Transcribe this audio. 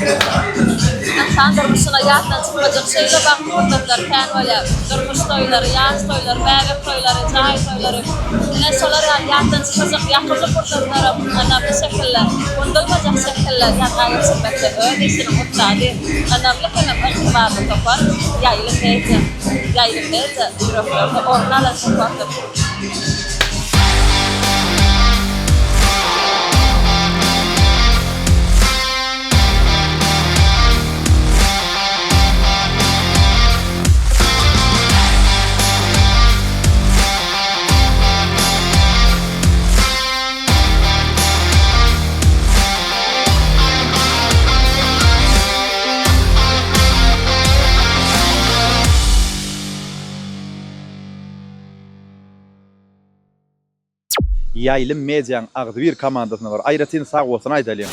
Ynsan durmuşyna ýatdan çykmajak şeýle bagtly pursatlar kän bolýar. Durmuş toýlary, ýaş toýlary, bäbek toýlary, jaý toýlary. Ine, şolar ýaly ýatdan çykmajak ýakymly pursatlaram ynamly şekilde, unudylmajak şekilde ýazga geçirmekde öz işiniň ussady, ynamly hemem ygtybarly topar Ýaýlym media. Ýaýlym media ýüreklerde orun alan topardyr. Ýaýlym Mediaň agzybir komandasyna bir aýratyn sagbolsun aýdalyň.